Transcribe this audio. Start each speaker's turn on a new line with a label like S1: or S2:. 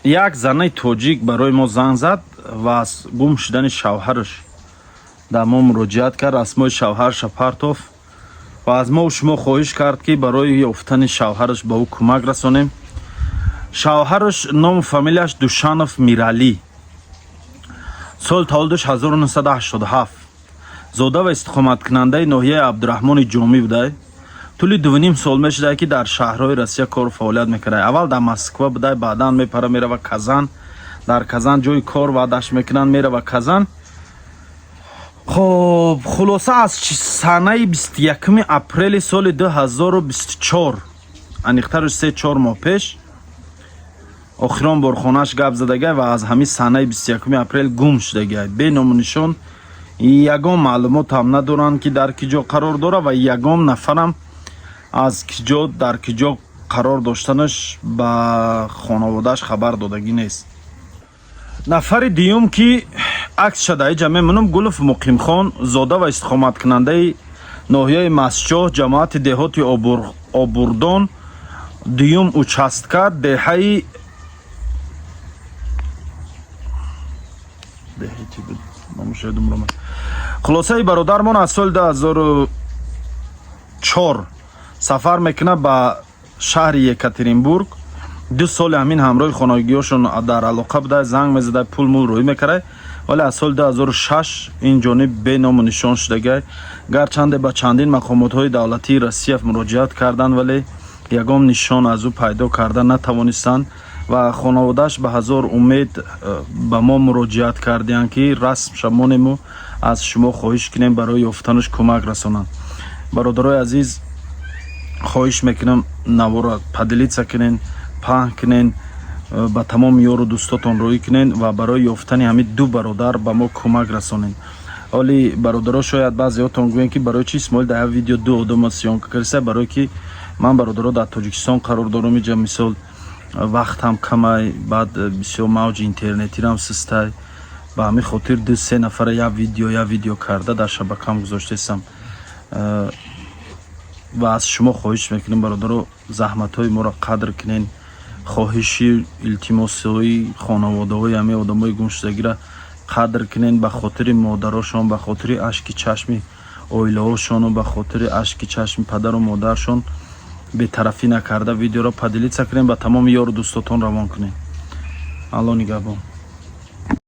S1: Як занаи тоҷик барои мо занг зад ва аз гум шудани шавҳараш дар мо муроҷиат кард. Расмҳои шавҳараша партоф ва аз мо шумо хоҳиш кард, ки барои ёфтани шавҳараш ба ӯ кӯмак расонем. Шавҳараш ному фамилияш Душанов Миралӣ, соли таваллудаш 1987, зода ва истиқоматкунандаи ноҳияи Абдураҳмони Ҷомӣ будай. Тӯли 2,5 сол мешудае, ки дар шаҳрҳои Россия кору фаъолият мекард. Аввал дар Москва будай, баъдан мепара, мерава Казан. Дар Казан ҷои кор ваъдаш мекунанд, мерава Казан. Хоб, хулоса, аз санаи 21 апрели соли 2024, аниқтараш 3-4 моҳ пеш, охирон бор хонаш гап задагай ва аз ҳамин санаи 21 апрел гум шудагай, беному нишон. Ягон маълумот ҳам надоранд, ки дар ки ҷо қарор дорад, ва ягон нафарам аз киҷо, дар киҷо қарор доштанаш ба хонаводааш хабар додагӣ нест. Нафари дуюм, ки аксша дар иҷа мемонам, Гулов Муқимхон, зода ва истиқоматкунандаи ноҳияи Мастчоҳ, ҷамоати деҳоти Обурдон, дуюм участка, деҳаи деҳаи чӣ буд номаш, ёдум ромад. Хулосаи, бародармон аз соли 2004 сафар мекунад ба шаҳри Екатеринбург. 2 соли ҳамин ҳамроҳи хонагиҳошон дар алоқа буда, занг мезада, пул мул рӯй мекард, вале аз соли 2006 ин ҷониб беному нишон шудагай. Гарчанде ба чандин мақомотҳои давлатии Россия муроҷиат карданд, вале ягон нишон аз ӯ пайдо карда натавонистанд ва хонаводааш ба ҳазор умед ба мо муроҷиат кардиянд, ки расм шамонему аз шумо хоҳиш кунем, барои ёфтанаш кӯмак расонанд. Бародарои азиз, хоҳиш мекунам, наворо поделиться кунен, паҳн кунен, ба тамоми ёру дӯстотон рӯӣ кунен ва барои ёфтани ҳамин ду бародар ба мо кӯмак расонен. Оли, бародаро, шояд баъзеҳотон гӯянд, ки барои чи Исмоил дар як видео ду одама съёмка кардиса. Барое ки ман, бародаро, дар Тоҷикистон қарор дорам, иҷа мисол вақт ҳам камай, баъд бисёр мавҷи интернетирам систай. Ба ҳамин хотир ду се нафара як видео карда дар шабакаам гузоштаистам. Ва аз шумо хоҳиш мекунем, бародаро, заҳматҳои моро қадр кунен, хоҳиши илтимосҳои хонаводаҳои ҳамаи одамои гумшудагиро қадр кунен. Ба хотири модарошон, ба хотири ашки чашми оилаҳошону ба хотири ашки чашми падару модаршон бетарафӣ накарда, видеоро поделиться кунем, ба тамоми ёру дӯстотон равон кунем. Алло нигаҳбон.